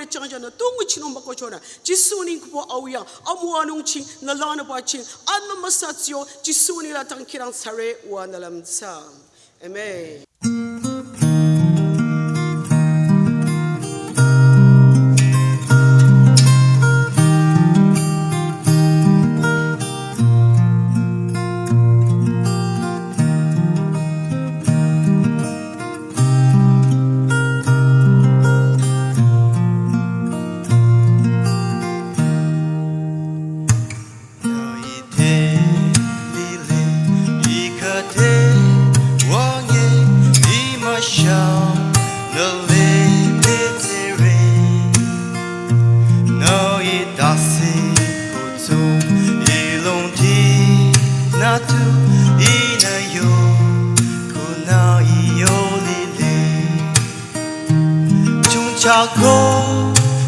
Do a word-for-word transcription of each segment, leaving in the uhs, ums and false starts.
changjanü tu nguchinung bakochonü Jisu neng kupo au yang amüwanung ching nü lanü ba ching anma müsa tsüyo Jisu neng la tangkirang thsare wa nü lümtsü. Amen. Nü ite lile, ikate wange, imüsa nü le tetsere. Nü itase kutsung ilongdi nü tu inü yo, kunü iyo lile. Chongcha ko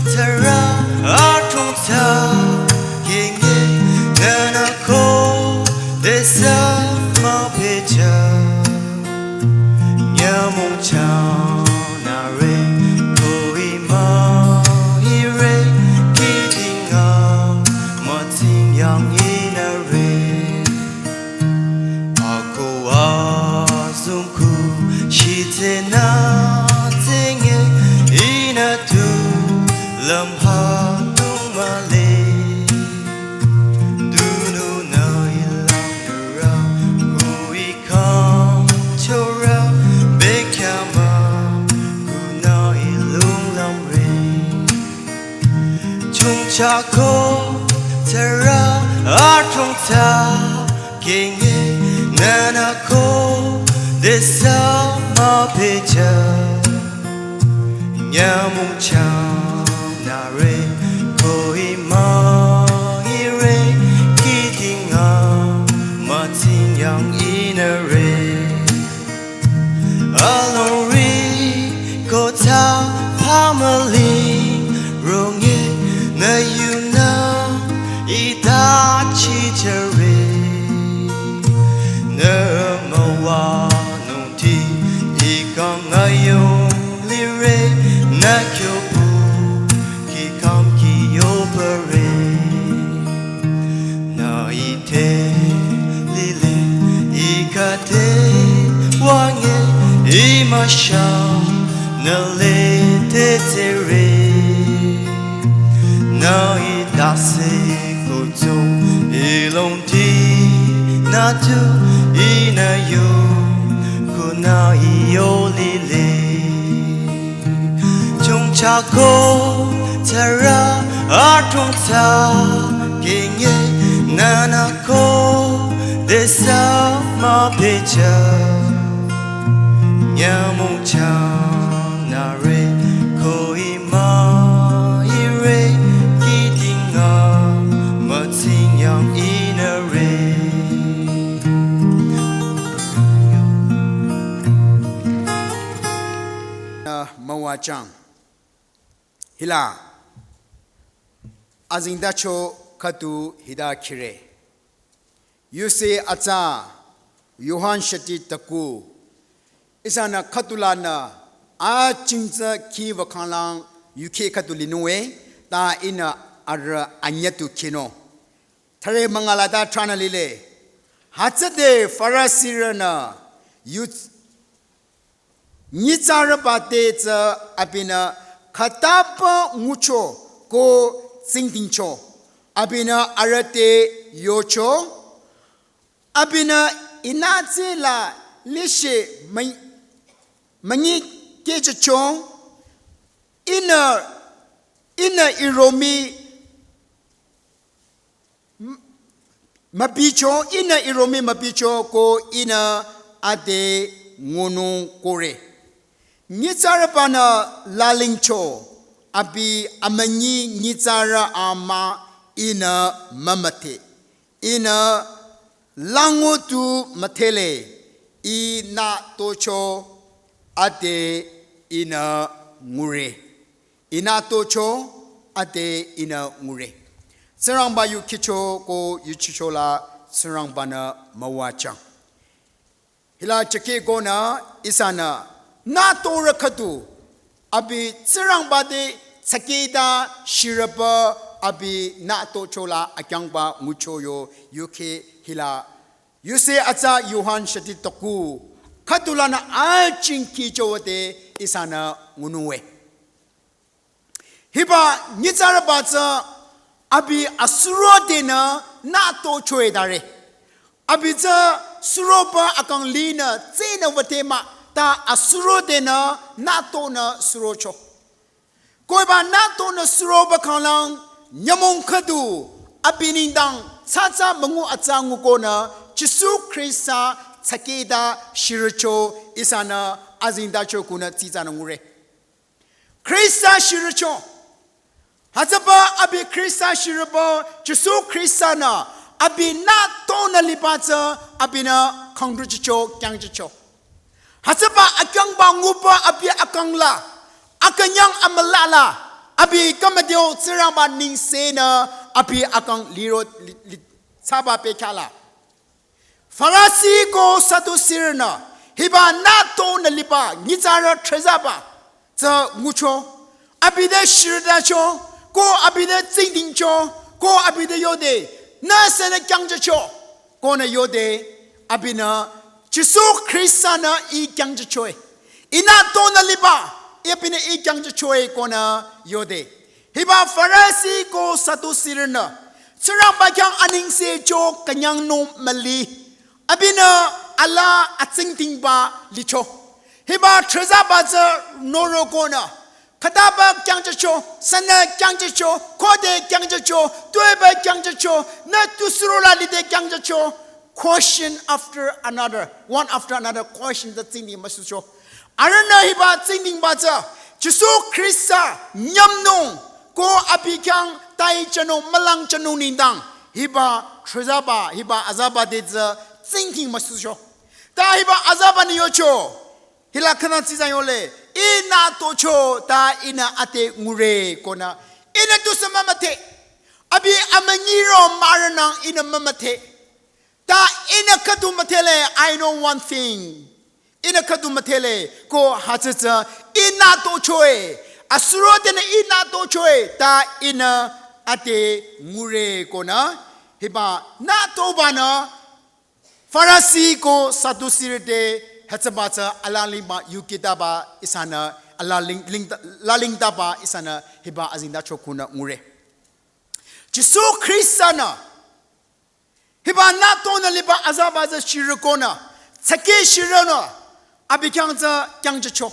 tsara atongtsa kenge nünü ko desa müpehjü. Nyümong changnüre ko imüire kidinga mütsing yang inüre. Ako azungku shitsenü tsenge inü tu lümha tu mühle. Dununü ilang nüra ku ikang chora bekyama kunü ilung lümre. Chongcha ko tsara atongtsa kenge nünü ko desa müpehjü. Nyümong changnüre ko imüire kidinga mütsing yang inüre. Alongri kota pamüling ronge nü yunü ita chichere. Nü müwanungti ikang ayung lire nü kyobu kikam kiyopere. Nü ite lile ikate wange imüsa nü le tetsere. Nü itase kutsung ilongdi nü tu inü yo kunü iyo lile. Chongcha ko tsara atongtsa kenge nünü ko desa müpehjü. Nyümong changnüre ko imüire kidinga mütsing yang inüre. Nü müwajang. Hila azengtacho khüdu hita khire. Yuse atsa Yohan shati taku. Ihsanü khüdu lanü achingtsü khi wükhanglang yukhe khüdu linunge ta ihnü arüh anyütu khino. Thare mangala ta thranü lile. Hütsüde Farisirünü yu nyitsarüba te tsü abinü khütapü ngucho ko tsingdhingcho. Abinü arüh te yocho. Abinü ihnü tsü la lishe mü-, münyikehjücho. Ihnü, ihnü iromi mübicho, ihnü iromi mübicho ko ihnü ade ngunung kore. Nyitsarübanü lalingcho, abi amünyi nyitsarü amü ihnü mümüdhe. Ihnü lango tu müdhele, ihnü tocho ade ihnü ngure. Ihnü tocho ade ihnü ngure. Tsingrangba yu khicho ko yuchicho la Tsingrangbanü müwajang. Hila chake konü ihsanü nü torü khüdu abi Tsingrangba te tsaketa shirüba abi natochola akyangba ngucho yo, yuke hila. Yuse atsa Yohan shati toku. Khüdulanü achingki chowate ihsanü ngunuwe. Hiba nyitsarüba tsü abi asurodenü natochoe dare. Abi tsü suroba akang linü tsenü wüte mah ta asurodenü natonü surocho. Ko hiba natonü suroba khanglang nyümong khüdu abi nengdang tsatsa müngu atsa ngukonü Jisu Khrista tsaketa shirücho ihsanü azengtacho kunü tsitsanü ngure. Khrista shirücho. Hütsüba abi Khrista shirüba Jisu Khristanü abi natonü liba tsü abinü khangdruchicho kyangchicho. Hütsüba akyangba nguba abi akangla, akünyang amülala, abi kamadeo Tsingrangba nengsenü abi akang liro li, li, tsaba pekhala. Farisi ko Sadusirünü hiba natonü liba nyitsarü threzaba tsü ngucho, abi te shirüdacho, ko abi te tsingdhingcho, ko abi te yode, nü sünü kyangchicho, konü yode, abinü Jisu Khristanü ih kyangchichoe. Ih natonü liba, abinü ih kyangchichoe konü yode. Hiba Farisi ko Sadusirünü Tsingrangba khyang anengsecho künyangnung müli. Abinü alaa atsingdhingba licho. Hiba threzaba tsü norokonü khütaba kyangchicho, sünü kyangchicho, khode kyangchicho, tuepü kyangchicho, nü tu surola lide kyangchicho. Question after another, one after another question tsü tsingdhing müsucho. Arühnü hiba tsingdhingba tsü Jisu Khrista nyümnung ko abi khyang taichanung mülangchanung nengdang hiba threzaba, hiba azaba te tsü tsingdhing müsucho. Ta hiba azaba ni yocho. Hila khünü tsitsa yole, ih natocho ta ihnü ate ngure konü, ihnü tusü mümüdhe. Abi amünyiro mürünang ihnü mümüdhe. Ta ihnü khüdu müdhele, I know one thing. Ihnü khüdu müdhele, ko hütsü tsü ih natochoe. Asurodenü ih natochoe, ta ihnü ate ngure konü. Hiba natobanü Farisi ko Sadusirü te hütsüba tsü alalingba yukitaba ihsanü alaling, ling, lalingtaba ihsanü hiba azengtacho kunü ngure. Jisu Khristanü hiba natonü liba azaba tsü shirükonü, tsake shirünü, abi khyang tsü kyangchicho.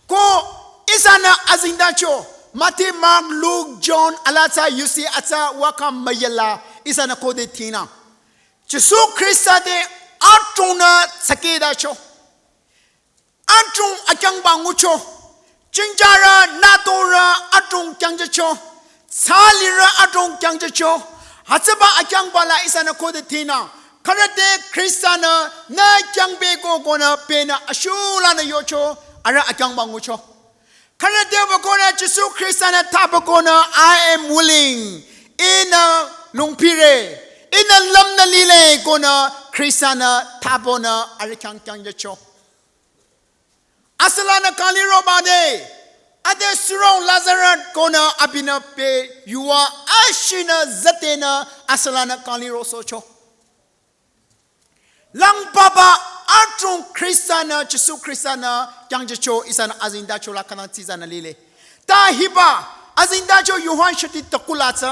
Ko ihsanü azengtacho, Matthew, Mark, Luke, John, alaa tsü yusi atsa waka müyela, ihsanü khode thinang. Jisu Khrista te adrongnü tsaketacho. Adrong akyangba ngucho. Chingjürü, natorü adrong kyangchicho. Tsalirü adrong kyangchicho. Hütsüba akyangba la ihsanü khode thinang. Khürüte Khristanü nü kyangpehko konü pehnü ashulanü yocho. Arüh akyangba ngucho. Khürüte wükonü Jisu Khristanü thapükonü, I am willing. Ihnü lungpire. Ihnü lümnü lile konü Khristanü thapünü arüh khyang kyangchicho. Asülanü kang liro bade. Ade surong Lazarus konü abinü peh yuva ashinü zütenü asülanü kang liro socho. Lang papa adrong Khristanü, Jisu Khristanü kyangchicho ihsanü azengtacho la khünü tsitsanü lile. Ta hiba azengtacho Yohan shati toku la tsü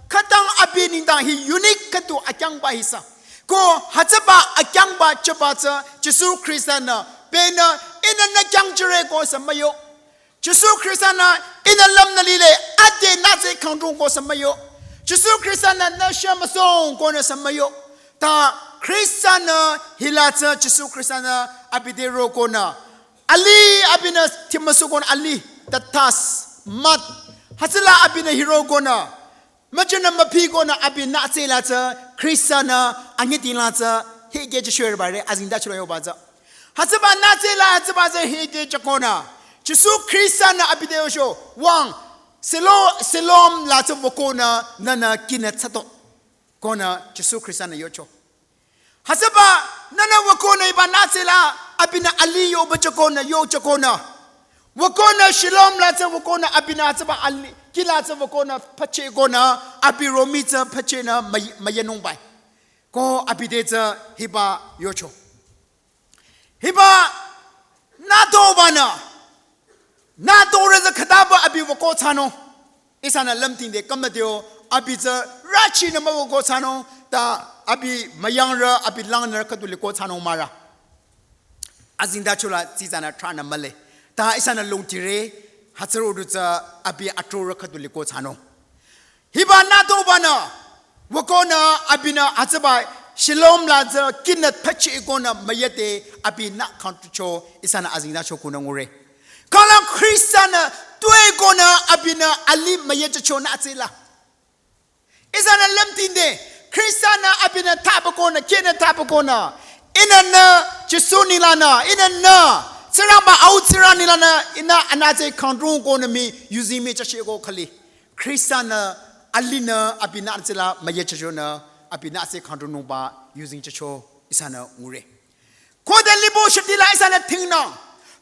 khütang abi nengdang hi unique khüdu akyangba hisa. Ko hütsüba akyangba chaba tsü Jisu Khristanü pehnü ihnü nü kyangchire ko sü müyo. Jisu Khristanü ihnü lümnü lile ade nü tsü khangdrong ko sü müyo. Jisu Khristanü nü shemüsung konü sü müyo. Ta Khristanü hila tsü Jisu Khristanü abi te rokonü. Alih abinü thimüsukonü alih, the task, mud. Hütsüla abinü hirokonü. Müchinü müphikonü abi nü tsü la tsü Khristanü anyüti la tsü hikehchishore bare azengtacho la yoba tsü. Hütsüba nü tsü la hütsüba tsü hikehchikonü. Jisu Khristanü abi te yocho wüng Silo, Siloam la tsü wükonü nünü kinü tsato. Konü Jisu Khristanü yocho. Hütsüba nünü wükonü hiba nü tsü la abinü alih yoba chakonü, yo chakonü. Wükonü Shalom la tsü wükonü abinü tsüba ali, kih la tsü wükonü phache konü abi romi tsü phache nü may-, müyünungbai. Ko abi te tsü hiba yocho. Hiba nütobanü, nütore tsü khütaba abi wüko thsanung. Ihsanü lümtingde kamateo abi tsü rüchinü müwüko thsanung, ta abi müyangrü, abi langnürü khüdu liko thsanung mahra. Azengtachola tsitsanü thranü mühle. Ta ihsanü lümtingre, hütsürodu tsü abi atrorü khüdu liko thsanung. Hiba nütobanü, wükonü abinü hütsüba Shalom la tsü kihnü phache konü müyüde abinü kangtucho ihsanü azengtacho kunü ngure. Khülang Khristanü tue konü abinü ali müyüchacho nü tsüla. Ihsanü lümtingde, Khristanü abinü thaba konü, kihnü thaba konü. Ihnü nü, Jisu nenglanü, ihnü nü, Tsingrangba au Tsingrang nenglanü, ihnü anütsü kangdrong konü mii, yuzeng mii chasheko khali. Khristanü, alinü, abinü tsüla, müyüchachonü, abinü tsü kangdrongnungba, yuzeng chacho, ihsanü ngure. Khode libo shitila ihsanü thingnü.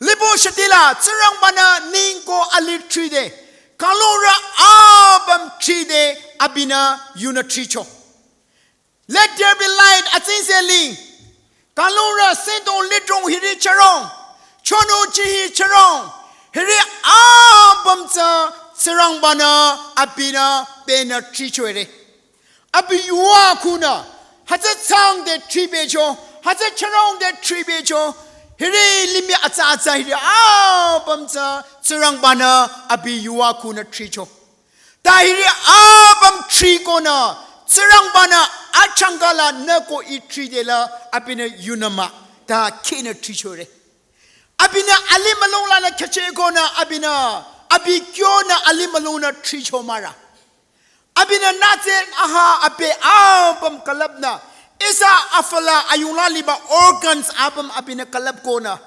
Libo shitila Tsingrangbanü ningko ali thride. Kanglungrü apüm thride abinü yunü thricho. Let there be light, atsingse ling. Kanglungrü sentong litrong hiri charong. Chonu chihi charong. Hiri apüm tsü Tsingrangbanü abinü benü thrichoire. Abi yuva kunü, hütsü tsangde thribecho, hütsü charongde thribecho, hiri limih atsa atsa hiri apüm tsü Tsingrangbanü abi yuva kunü thricho. Ta hiri apüm thri konü, Tsingrangbanü achangkala nü ko ih thridela abinü yunü mah, ta kihnü thrichore. Abinü ali mülung lanü kheche konü abinü, abi kyonü ali mülungnü thricho mahra. Abinü nütsü aha ape apüm külüpnü. Ihsa afü la ayungla liba organs apüm abinü külüp konü.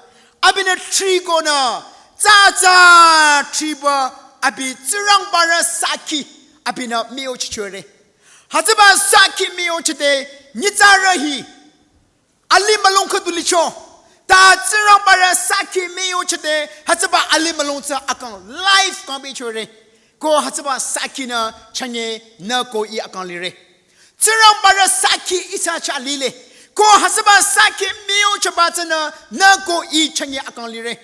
Abinü thri konü. Tsü tsü thriba abi Tsingrangbarü sakhi abinü miyo chichore. Hütsüba sakhi miyo chide nyitsarü hi. Ali mülung khüdu licho. Ta Tsingrangbarü sakhi miyo chide, hütsüba ali mülung tsü akang life kang bichore. Ko hütsüba sakhinü chünye nü ko ih akang lire. Tsingrangbarü sakhi ihsa chah lile. Ko hütsüba sakhi miyo chaba tsünü nü ko ih chünye akang lire.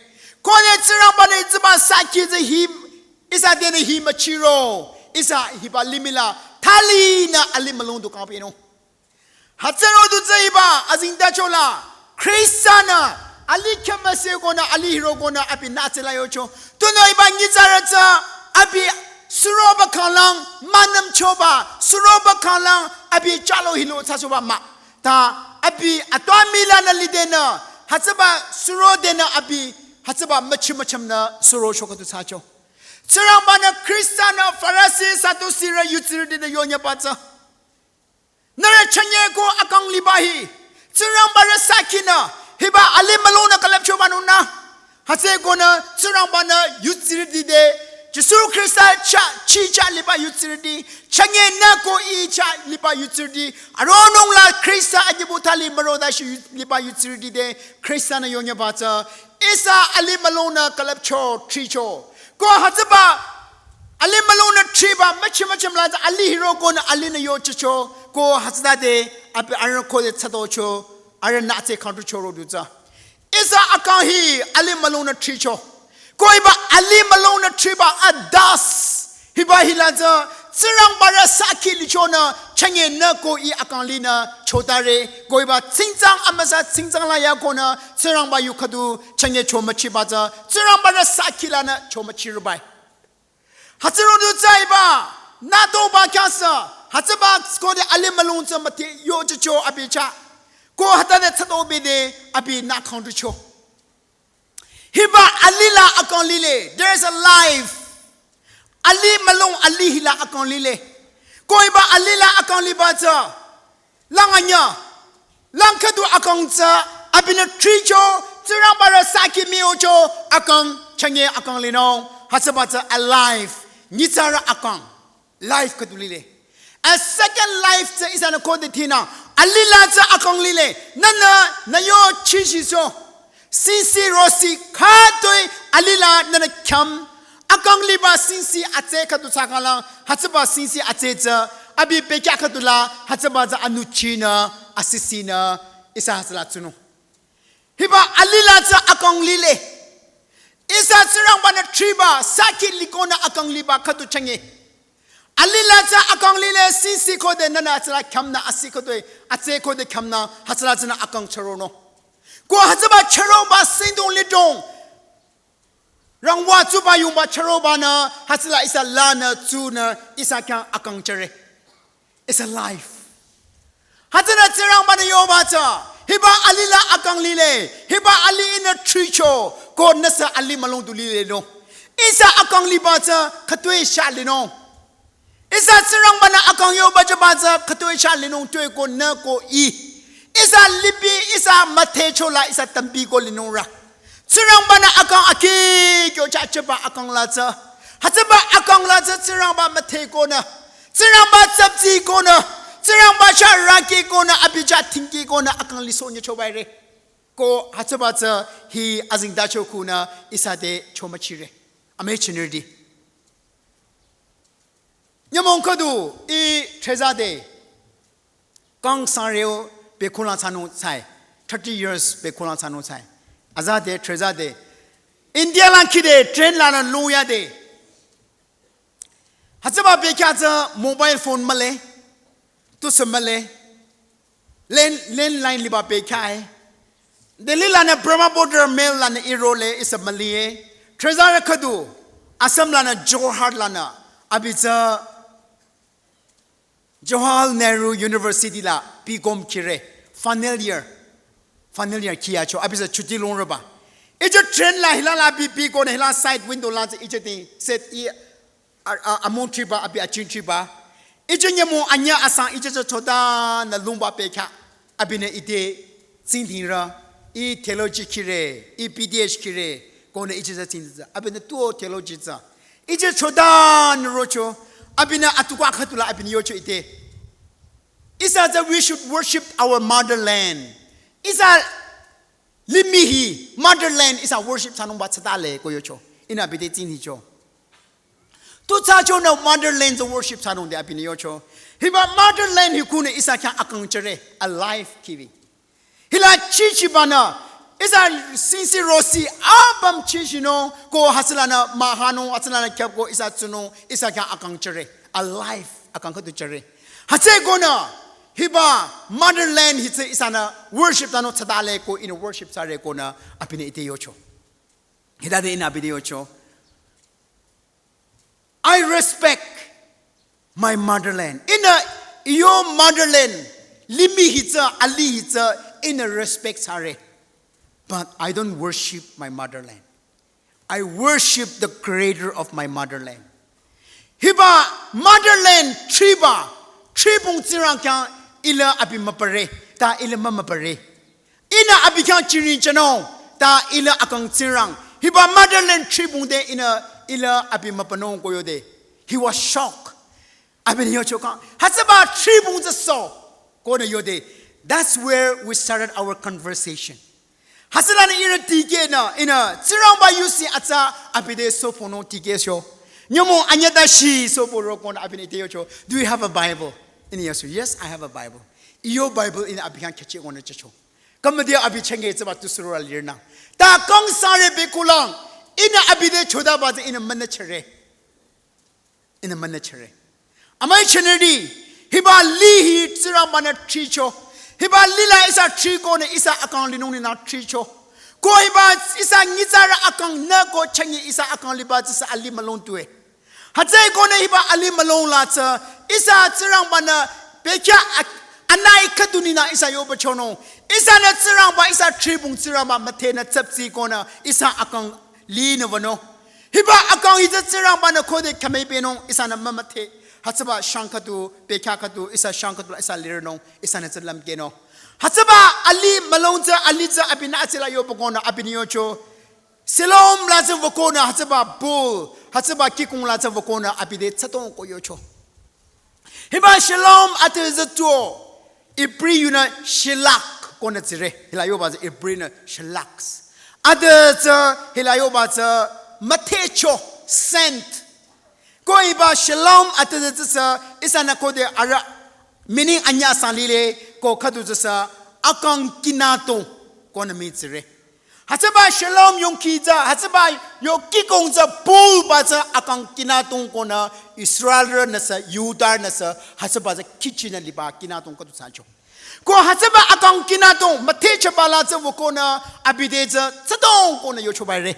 Kode Tsingrangbanü hütsüba sakhi tsü hi, ihsa tenü hi müchiro. Ihsa hiba limih la thalinü ali mülung du kang binung. Hütsürodu tsü hiba azengtachola, Khristanü, ali khyamase konü, ali hiro konü, abinü tsüla yocho. Tunüo hiba nyitsarü tsü, abi suroba khanglang, münümchoba, suroba khanglang, abi chalo hilo thsachoba mah. Ta, abi atwa milanü lidenü, hütsüba surodenü abi, hütsüba müchim müchimnü surocho khüdu thsacho. Tsingrangbanü Khristanü Farisi Sadusirü yutsirüti te yonyüba tsü. Nührü chünye ko akang liba hi. Tsingrangbarü sakhinü. Hiba ali mülungnü külüpchoba nunü. Hütsü konü Tsingrangbanü yutsirüti te. Jisu Khrista chah, chi chah liba yutsirüti. Chünye nü ko ih chah liba yutsirüti. Aronung la Khrista anyübu thali müroda shi yu-, liba yutsirüti te. Khristanü yonyüba tsü. Ihsa ali mülungnü külüpcho, thricho. Ko hütsüba ali mülungnü thriba, müchim müchim la tsü ali hiro konü alinü yochicho. Ko hütsütade, abi arüh khode thsadocho, arüh nütsü kangtucho rodu tsü. Ihsa akang hi ali mülungnü thricho. Ko hiba ali mülungnü thriba adas. Hiba hila tsü, Tsingrangbarü sakhi lichonü, chünye nü ko ih akang linü, chotare, ko hiba tsingtsang amüsa tsingtsang la yakonü, Tsingrangba yu khüdu, chünye cho müchiba tsü, Tsingrangbarü sakhi lanü, cho müchirubai. Hütsürodu tsü hiba, nütoba khyasa, hütsüba kode ali mülung tsü müti yochicho abi chah. Ko hütade thsadobi te abinü kangtucho. Hiba ali la akang lile. There is a life. Ali mülung ali hila akang lile. Ko hiba ali la akang liba tsü. Lang anyü. Lang khüdu akang tsü. Abinü thricho. Tsingrangbarü sakhi miyocho. Akang chünye akang linung. Hütsüba tsü alive. Nyitsarü akang. Life khüdu lile. A second life tsü ihsanü khode thinü. Ali la tsü akang lile. Nünü, nü yo chichiso. Sisi rosi khütoi Alila nünü khyam, akang liba singsi atse khüdu thsakhala, hütsüba singsi atse tsü, abi bekhyah khüdula, hütsüba tsü anüchinü, asisinü, ihsa hütsüla tsunung. Hiba alila tsü akang lile. Ihsa Tsingrangbanü thriba, sakhi likonü akang liba khüdu chenge. Alila tsü akang lile singsi khode nünü hütsüla khyamnü asi khode, atse khode khyamnü, hütsüla tsünü akang chüronung. Ko hütsüba chüroba singdong lidong. Rangwa tsuba yungba chürobanü, hütsüla ihsa lanü, tsunü, ihsa khyang akang chüre. It's a life. Hütsünü Tsingrangbanü yoba tsü, hiba alila akang lile, hiba ali ihnü thricho, ko nüsü ali mülung du lile no. Ihsa akang liba tsü, khütoi sha linung. Ihsa Tsingrangbanü akang yoba jüba tsü, khütoi sha linung tue ko nü ko i. Ihsa lipi, ihsa müthecho la, ihsa tampi ko linung ra. Tsingrangbanü akang akhi kyo cha cheba akang la tsü. Hütsüba akang la tsü Tsingrangba müthe konü. Tsingrangba tsaptsi konü. Tsingrangba cha raki konü, abi cha tingki konü akang liso nyecho baire. Ko hütsüba tsü hi azingdacho kunü ihsa te chomachire. Ame chinirdi. Nyümong khüdu i threzade. Kang sangreo bekhulang thsanung tsai. Thirty years bekhulang thsanung tsai. Azade, threzade. India lang kide, train lanü luyade. Hütsüba bekhyah tsü mobile phone mühle. Tusü mühle. Land, landline liba bekhyah e. Delhi lanü Brahmaputra Mail lanü irole ihsa mühle. Threzare khüdu. Assam lanü Jorhat lanü. Abi tsü Jawaharlal Nehru University la B.Com kire, final year. Final year kiyacho, abi tsü chuti longreba. Ijo train la hila la bi bi konü hila side window la tsü ijo ti set i a, a, among triba, abi aching triba. Ijo nyümong anya asang ijo tsü choda nü lungba bekhyah. Abinü ite tsingdhingra, i theology kire, i B.Th kire, konü ijo tsü tsingdhingra. Abinü tuo theology tsü. Ijo choda nü rocho, abinü atukwa khüdula abinü yocho ite. Ihsa tsü we should worship our motherland. Ihsa limih hi motherland ihsa worship thsanungba tsütale ko yocho. Ihnü abi te tsingdhicho. Tu thsacho nü motherland tsü worship thsanungde abinü yocho. Hiba motherland hi kunü ihsa khyang akang chüre, a life giving. Hila chichibanü, ihsa singsi rosi apüm chichinung, ko hütsülanü mahanung, hütsülanü khyap ko ihsa tsunung, ihsa khyang akang chüre, a life akang khüdu chüre. Hütsü konü, hiba motherland hi tsü ihsanü worship thsanung tsütale ko ihnü worship thsare konü, abinü ite yocho. Hitade ihnü abi te yocho. I respect my motherland. Ihnü iyo motherland, limih hi tsü, alih hi tsü, ihnü respect thsare. But I don't worship my motherland. I worship the creator of my motherland. Hiba motherland thriba, thribong Tsingrang khyang ila abi müpare, ta ila mümüpare. Ihnü abi khyang chirin chanung, ta ila akang Tsingrang. Hiba motherland thribong te ihnü ila abi müpanung ko yode. He was shocked. Abinü yocho kang, hütsüba thribong tsü so, konü yode. That's where we started our conversation. Hütsülanü ihrü tikehnü, ihnü, Tsingrangba yusi atsa abi te soponung tikehcho. Nyümong anyüta shi soporo konü abinü ite yocho, "Do you have a Bible?" Ihnü yocho, "Yes, I have a Bible." Iyo Bible ihnü abi khyang khyüchi konü chehcho. Kamade abi chenge tsüba tu surura lirnü. Ta kang sangre bekhulang, ihnü abi te chodaba tsü ihnü münü chüre. Ihnü münü chüre. Amai chünüdi, hiba lih hi Tsingrangbanü thricho. Hiba lih la ihsa thri konü ihsa akang linung ninü thricho. Ko hiba ihsa nyitsarü akang nü ko chünye ihsa akang liba tsü ihsa alih mülung tue. Hütsü konü hiba alih mülung la tsü ihsa Tsingrangbanü bekhyah ak-, anai khüdu ninü ihsa yoba chonung. Ihsanü Tsingrangba ihsa thribong Tsingrangba müthenü tsüpsi konü ihsa akang linü wünung. Hiba akang hi tsü Tsingrangbanü khode khyamüi benung ihsanü mümüthe. Hütsüba shang khüdu, bekhyah khüdu, ihsa shang khüdu la ihsa lirnung, ihsanü tsü lümkehnung. Hütsüba alih mülung tsü alih tsü abinü atsila yoba konü abinü yocho. Siloam la tsü wükonü hütsüba bull, hütsüba kihkong la tsü wükonü abi te tsütong ko yocho. Hiba Siloam ate tsü tuo, Ibri yunü Shilak konü tsire, hila yoba tsü Ibri nü Shilak. Ade tsü hila yoba tsü müthehcho, sent. Ko hiba shalom ade tsü tsü ihsanü khode arüh meaning anyüh sang lile ko khüdu tsü akang kinadong konü mii tsire. Hütsüba shalom yongkhi tsü, hütsüba yo kihkong tsü bulba tsü akang kinadong konü Israelrünü sü, Jihudarünü sü, hütsüba tsü kihchinü liba kinadong khüdu thsacho. Ko hütsüba akang kinadong müthehchaba la tsü wükonü abi te tsü tsüdong konü yochoba re.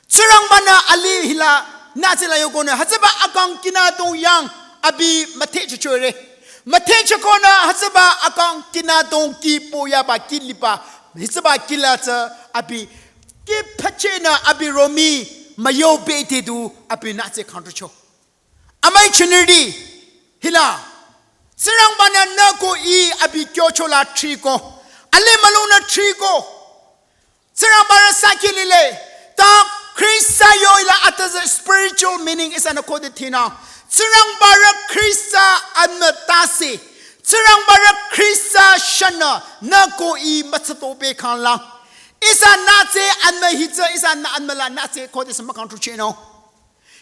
Tsingrangbanü alih hila nahtse la yokonü hütsüba akang kinadong yang abi müthehchehchore. Müthehchehkonü hütsüba akang kinadong kih poyaba kih liba, hütsüba kih la tsü abi kih phachehnü abi romih müyo bete du abi nahtse kangtucho. Amüi jünirüti, hila Tsingrangbanü nü ko ih abi kyocho la thriko, alih mülungnü thriko, Tsingrangbarü sakhi lile. Ta Khrista yo hila ade tsü spiritual meaning ihsanü khode thinü, Tsingrangbarü Khrista amütase, Tsingrangbarü Khrista shanü nü ko ih mütsüto pehkhang la, ihsa nahtse amü hi tsü ihsanü amüla nahtse khode sü mükangtuchehnung.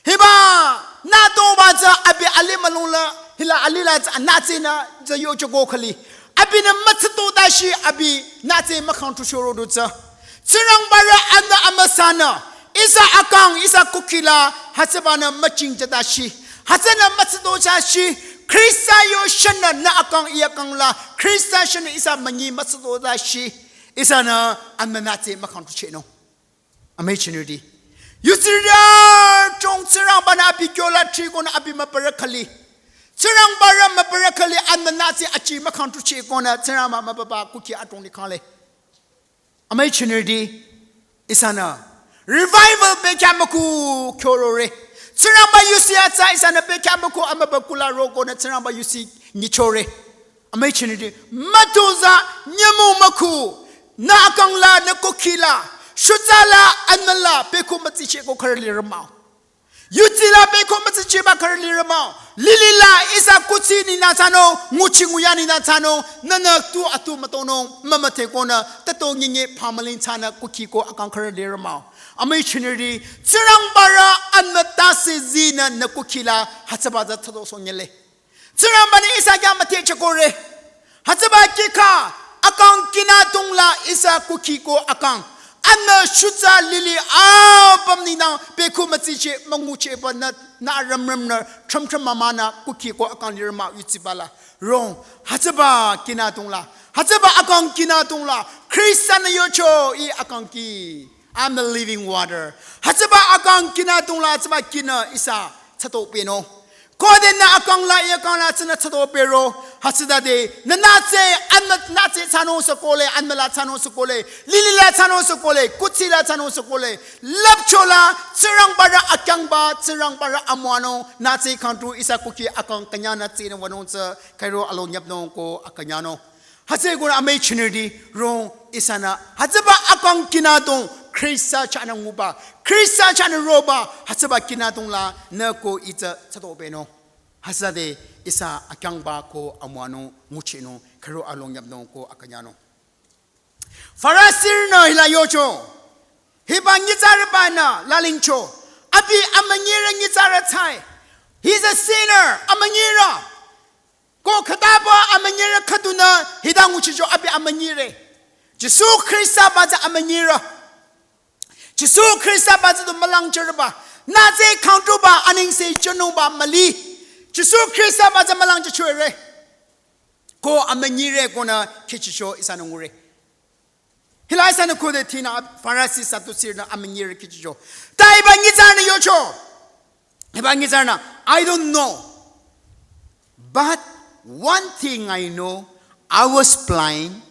Hiba natoba tsü abi alih mülung la, hila alih la tsü nahtsenü tsü yocho ko khali, abinü mütsüto tashi abi nahtse mükangtuchoro du tsü, Tsingrangbarü amü amüsanü ihsa akang, ihsa kukhi la hütsübanü müchingcheh tashi, hütsünü mütsüto tashi, Khrista yo shanü nü akang ih akang la Khrista shanü ihsa münyi mütsüto tashi, ihsanü amü nahtse mükangtuchehnung. Amüi jünirüti, yutsirü chong Tsingrangbanü abi kyo la thrikonü abi mübürü khali, Tsingrangbarü mübürü khali amü nahtse achi mükangtuchehkonü Tsingrangba mübüba kukhi adrong likhang le. Amüi jünirüti, ihsanü revival bekhyah mükhu kyorore. Tsingrangba yusi atsa ihsanü bekhyah mükhu amübükuh la rokonü Tsingrangba yusi nyichore. Amüi jünirüti, mütozah nyümong mükhu, nü akang la, nü kukhi la, shutsa la, amüla bekhu mütsicheh ko khürü lirü mah-o. Yutsi la bekhu mütsichehba khürü lirü mah-o. Lili la ihsa kuthsi ninü thsanung, nguchi nguyang ninü thsanung, nünü tu atu mütonung, mümüdhekonü, tato nyinyi phamüling thsanü kukhi ko akang khürü lirü mah-o. Amüi jünirüti, Tsingrangbarü amütase zinü nü kukhi la hütsüba tsü thado sonyele. Tsingrangbanü ihsa khyang müthehchehkore. Hütsüba kihkha, akang kinadong la ihsa kukhi ko akang, amü shutsa lili apüm ninü bekhu mütsicheh münguchehba nü, nü rümrümnü, thrümthrüm mümanü kukhi ko akang lirü mah-o yutsiba la. Rong, hütsüba kinadong la, hütsüba akang kinadong la Khrista-nü yocho, ih akang kih, I'm the living water. Hütsüba akang kinadong la hütsüba kihnü ihsa thsado pehnung. Khode nü akang la, ih akang la tsünü thsado pehro, hütsütade nü nahtse, amü nahtse thsanung sü kohle, amüla thsanung sü kohle, lili la thsanung sü kohle, kuthsi la thsanung sü kohle, lüpcho la Tsingrangbarü akyangba, Tsingrangbarü amüwanung, nahtse kangtu ihsa kukhi akang künyangnü tsünü wünung tsü, khüro alo nyüpnung ko akünyangnung. Hütsüeko amüi jünirüti rong ihsanü hütsüba akang kinadong Khrista chahnü nguba, Khrista chahnü roba, hütsüba kinadong la nü ko ih tsü thsado pehnung. Hütsütade ihsa akyangba ko amüwanung nguchinung, khüro alo nyüpnung ko akünyangnung. Farisirünü hila yocho, hiba nyitsarübanü lalingcho, abi amünyirü nyitsarü thsae. He's a sinner, amünyirü. Ko khütaba amünyirü khüdunü hita nguchicho abi amünyire. Jisu Khristaba tsü amünyirü. Jisu Khristaba tsü du mülangjürüba. Nahtse kangtuba anengse jünungba müli. Jisu Khristaba tsü mülangjüchore. Ko amünyire konü khichicho ihsanü ngure. Hila ihsanü khode thinü Farisi Sadusirünü amünyire khichicho. Ta hiba nyitsarünü yocho. Hiba nyitsarünü, I don't know. But one thing I know, I was blind,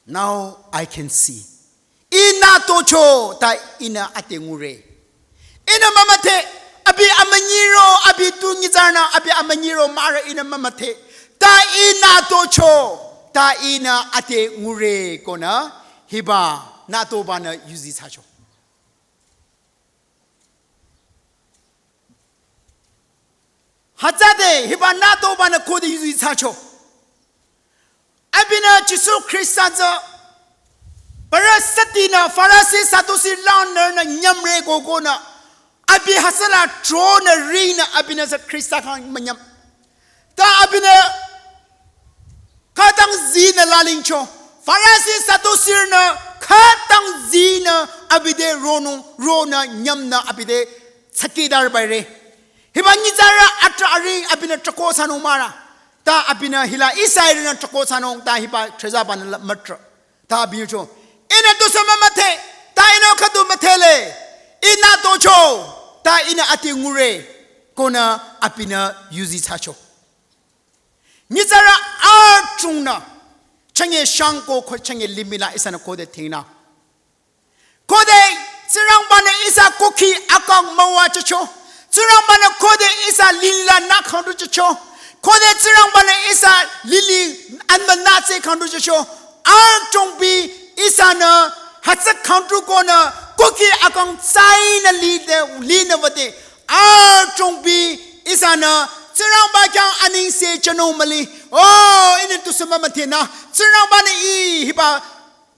now I can see. Ih natocho, ta ihnü ade ngure. Ihnü mümüdhe, abi amünyiro, abi tu nyitsarünü, abi amünyiro mahrü ihnü mümüdhe. Ta ih natocho, ta ihnü ade ngure konü, hiba natobanü yuzi thsacho. Hütsüde hiba natobanü khode yuzi thsacho. Abinü Jisu Khrista tsü Parü sütinü Farisi Sadusi langnürünü nyümre kokonü. Abi hütsüla tronü rinü abinü sü Khrista khyang münyüm. Ta abinü khütang zinü lalingcho. Farisi Sadusirünü khütang zinü abi te ronung, ronü nyümnü abi te tsakidar baire. Hiba nyitsarü atrah aring abinü trako thsanung mahra. Ta abinü hila ihsa ihrünü trako thsanung ta hiba treza banü la mütrah. Ta abi yocho. Ihnü tusü mümüdhe, ta ihnü khüdu müdhele. Ihnü tocho, ta ihnü ati ngure. Konü abinü yuzi thsacho. Nyitsarü adrongnü, chünye shangko ko chünye limih la ihsanü khode thingnü. Khode Tsingrangbanü ihsa kukhi akang müwajücho. Tsingrangbanü khode ihsa lila nü khangduchücho. Khode Tsingrangbanü ihsa lili anba nü tse khangduchücho. Adrongbi ihsanü hütsü khangdu konü kukhi akang tsainü lide, linü wüde. Adrongbi ihsanü Tsingrangba khyang anengse jünung müli. Oh, ihnü tusü mümüdhenü. Tsingrangbanü ih hiba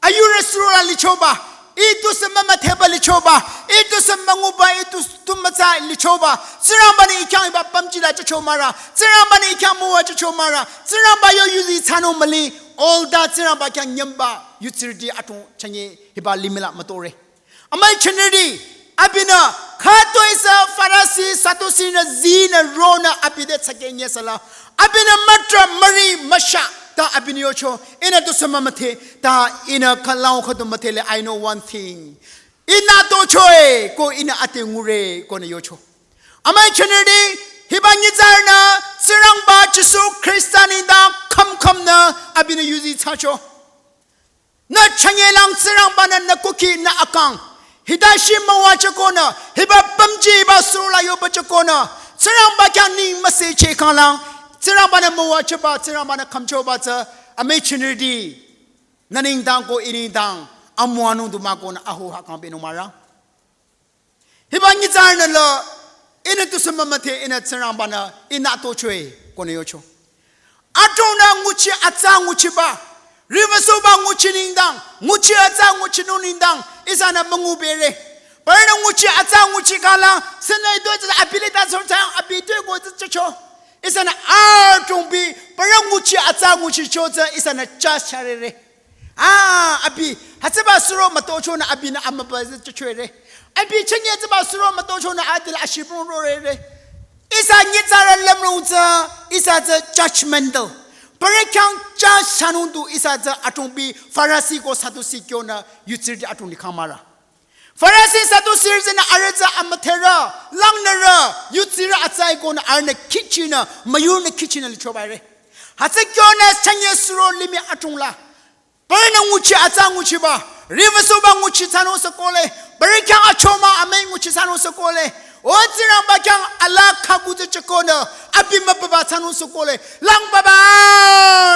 ayurü suro la lichoba. Ih tusü mümüdheba lichoba. Ih tusü münguba, ih tusü tumütsa lichoba. Tsingrangbanü ih khyang hiba pümji la jücho mahra. Tsingrangbanü ih khyang müwajücho mahra. Tsingrangba yo yuzi thsanung müli. All ta Tsingrangba khyang nyümba yutsirüti adrong chünye hiba limih la mütore. Amüi jünirüti, abinü, khütoi sü Farisi, Sadusirünü, zinü, ronü, abi te tsake nyesüla. Abinü mütrah müri müsha, ta abinü yocho, ihnü tusü mümüdhe, ta ihnü khülang khüdu müdhele, I know one thing. Ihnü tochoe, ko ihnü ati ngure, konü yocho. Amüi jünirüti, hiba nyitsarünü, Tsingrangba Jisu Khrista nengdang khümkhümnü, abinü yuzi thsacho. Nü chünyelang Tsingrangbanü nü kukhi nü akang. Hita shi müwajükonü, hiba pümji hiba suro la yobajükonü. Tsingrangba khyang ning müsecheh khanglang. Tsingrangbanü müwajüba, Tsingrangbanü khümchoba tsü, amüi jünirüti. Nü nengdang ko ih nengdang, amüwanung du mah konü aho ha kangpehnung mahra. Hiba nyitsarünü la, ihnü tusü mümüdhe ihnü Tsingrangbanü, ihnü tochoe, konü yocho. Adrongnü nguchi atsa nguchiba, riwüsoba nguchi nengdang, nguchi atsa nguchinung nengdang, ihsanü müngubere. Parünü nguchi atsa nguchi khanglang, sünü ito tsü abi lita sor tsang abi to ko tsü jücho. Ihsanü adrongbi, parü nguchi atsa nguchicho tsü, ihsanü jüsharere. Ah, abi, hütsüba suro mütochonü abinü amüba tsü jüchore. Abi chünye tsüba suro mütochonü adila ashibung rorere. Ihsa nyitsarü lümlong tsü, ihsa tsü judgmental. Parü khyang jüshanung du ihsa tsü adrongbi Farisi ko Sadusi kyonü yutsirüti adrong likhang mahra. Farisi Sadusirü tsünü arüh tsü amüdherü, langnürü, yutsirü atsai konü arühnü khichinü, müyurünü khichinü lichobaire. Hütsü kyonü chünye suro limih adrong la. Parünü nguchi atsa nguchiba, riwüsoba nguchi thsanung sü kohle, parü khyang achomang amüi nguchi thsanung sü kohle. O Tsingrangba khyang ala khaku tsü jükonü, abi mübüba thsanung sü kohle. Langbaba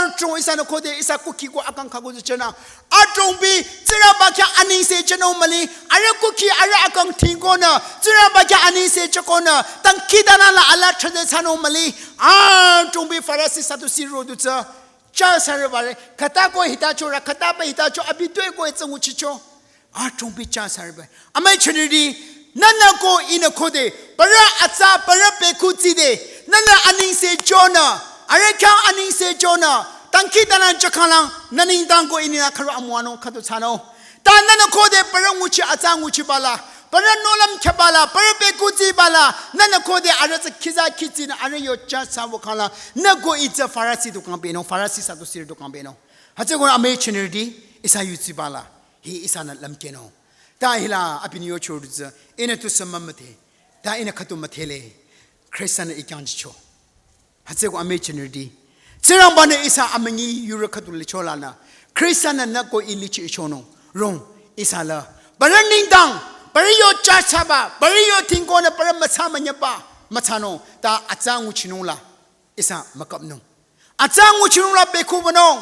adrong ihsanü khode ihsa kukhi ko akang khaku tsü jünü. Adrongbi Tsingrangba khyang anengse jünung müli. Arüh kukhi arüh akang thingkonü, Tsingrangba khyang anengse jükonü, dangkhidangnang la ala thsade thsanung müli. Adrongbi Farisi Sadusi ro du tsü jüsharübare, khüta ko hita chorü, khüta pü hita cho, abi to ko etsü nguchicho. Adrongbi jüsharübare. Amüi jünirüti, nünü ko ihnü khode, parü atsa, parü bekhu tside, nünü anengse jünü, arüh khyang anengse jünü, dangkhidangnang jükhanglang, nü nengdang ko ihnü khürü amüwanung khüdu thsanung. Ta nünü khode parü nguchi atsa nguchiba la, parü nohlüm khyaba la, parü bekhu tsiba la, nünü khode arüh tsü khiza khitsinü arüh yo jüsawü khangla, nü ko ih tsü Farisi du kangpehnung, Farisi Sadusirü du kangpehnung. Hütsüko amüi jünirüti, ihsa yutsiba la, hi ihsanü lümkehnung. Ta hila abinü yocho du tsü, ihnü tusü mümüdhe, ta ihnü khüdu müdhele, Khrista-nü ih khyang jücho. Hütsüko amüi jünirüti. Tsingrangba-nü ihsa amünyi yurü khüdu licholanü. Khrista-nü nü ko ih lichi ichonung. Rong ihsa la. Parü nengdang, parü yo jüsaba, parü yo thingkonü parü mütsa münyüba, mütsanung. Ta atsa nguchinung la. Ihsa mükapnung. Atsa nguchinung la bekhubanung.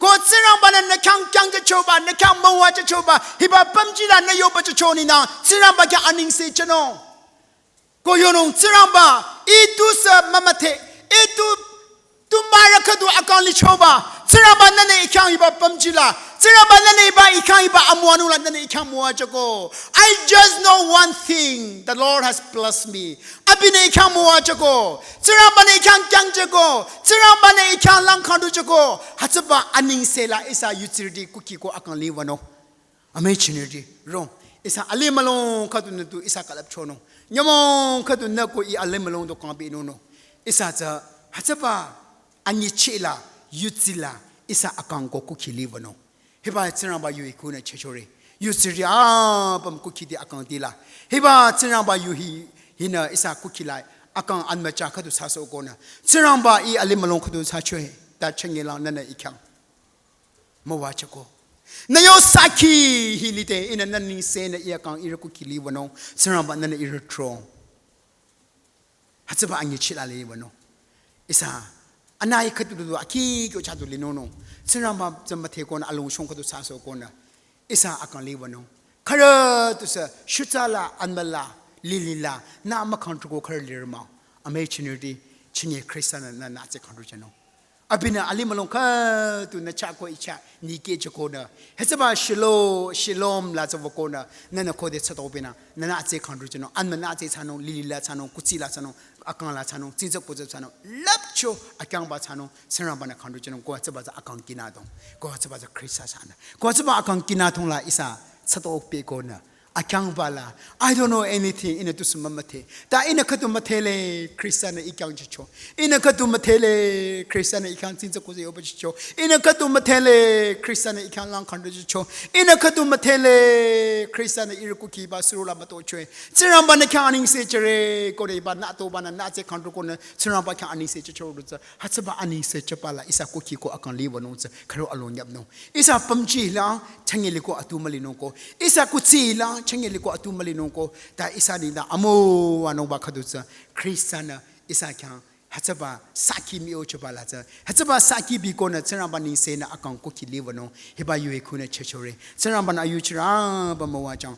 Ko Tsingrangba-nü nü khyang khyang jüchoba, nü khyang müwajüchoba, hiba pümji la nü yoba jücho nengdang, Tsingrangba khyang anengse jünung. Ko yonung Tsingrangba, ih tusü mümüdhe, ih tu, tu müra khüdu akang lichoba, Tsingrangba nünü ih khyang hiba pümji la, Tsingrangba nünü iba ikhyang iba amüwanung la nünü ikhyang müwajüko. I just know one thing. The Lord has blessed me. Abinü ikhyang müwajüko. Tsingrangba-nü ikhyang kyangjüko. Tsingrangba-nü ikhyang lang khandujüko. Hütsüba anengse la ihsa yutsirüti kukhi ko akang liwünung. Amüi chinirüti. Rong. Ihsa alimülung khüdunü tu ihsa külüpchonung. Nyümong khüdunü ko ih alimülung tu kangpinungnung. Ihsa tsü hütsüba anyichila, yutsila, ihsa akang ko kukhi liwünung. Hiba Tsingrangba yu hi khunü chechore. Yutsirüti apüm kukhiti akangtila. Hiba Tsingrangba yu hi, hinü ihsa kukhi la akang anmücha khüdu thsasohkonü. Tsingrangba ih alimülung khüdu thsachoe. Ta chenge lang nünü ikhyang müwajüko. Nü yo sakhi hi lide ihnü nü nengsenü ih akang ihrü kukhi liwünung. Tsingrangba nünü ihrü trong. Hütsüba anyichila liwünung. Ihsa anai khüdu du akhi kyo chadu linungnung. Tsingrangba tsü müdhekonü alongshong khüdu thsasohkonü. Ihsa akang liwünung. Khürü tusü shutsala anmüla lilila nü mükangtruko khürü lirü mah-o. Amüi chinirüti chinye Khrista-nü nü nü tsü kangtru jünung. Abinü alimülung khüdunü chah ko ichah nikehjükonü. Hütsüba shilo, shalom la tsü wükonü. Nünü khode tsütobinü. Nü nü tsü kangtru jünung. Anmü nü tsü thsanung, lilila thsanung, kutsila thsanung, akang la thsanung, tsingtsü kutsü thsanung. Lüpcho akyangba thsanung. Tsingrangba-nü kangtru jünung. Ko hütsüba tsü akang kinadong. Ko hütsüba tsü Khrista thsanü. Ko hütsüba akang kinadong la ihsa tsütopehkonü. Akyangba la, I don't know anything, ihnü tusü mümüdhe. Ta ihnü khüdu müdhele, Khrista-nü ih kyangjücho. Ihnü khüdu müdhele, Khrista-nü ih khyang tsingtsü kutsü yohpüjücho. Ihnü khüdu müdhele, Khrista-nü ih khyang lang kangtru jücho. Ihnü khüdu müdhele, Khrista-nü ihrü kukhiba suro la mütochoe. Tsingrangba-nü khyang anengse jüre, kode iba nü tobanü nü tsü kangtrukonü, Tsingrangba khyang anengse jücho rutsa. Hütsüba anengse jüba la, ihsa kukhi ko akang liwünung tsü, khürü along yapnung. Ihsa pümji la, chenge liko atu mülinungko. Ihsa kutsi la, chenge liko atu mülinungko. Ta ihsa nengdang amüwanungba khüdu tsü. Khrista-nü ihsa khyang hütsüba sakhi müyochoba la tsü. Hütsüba sakhi bikonü Tsingrangba nengsenü akang kukhi liwünung. Hiba yu hi khunü chechore. Tsingrangba-nü ayuchirü apüm müwajüng.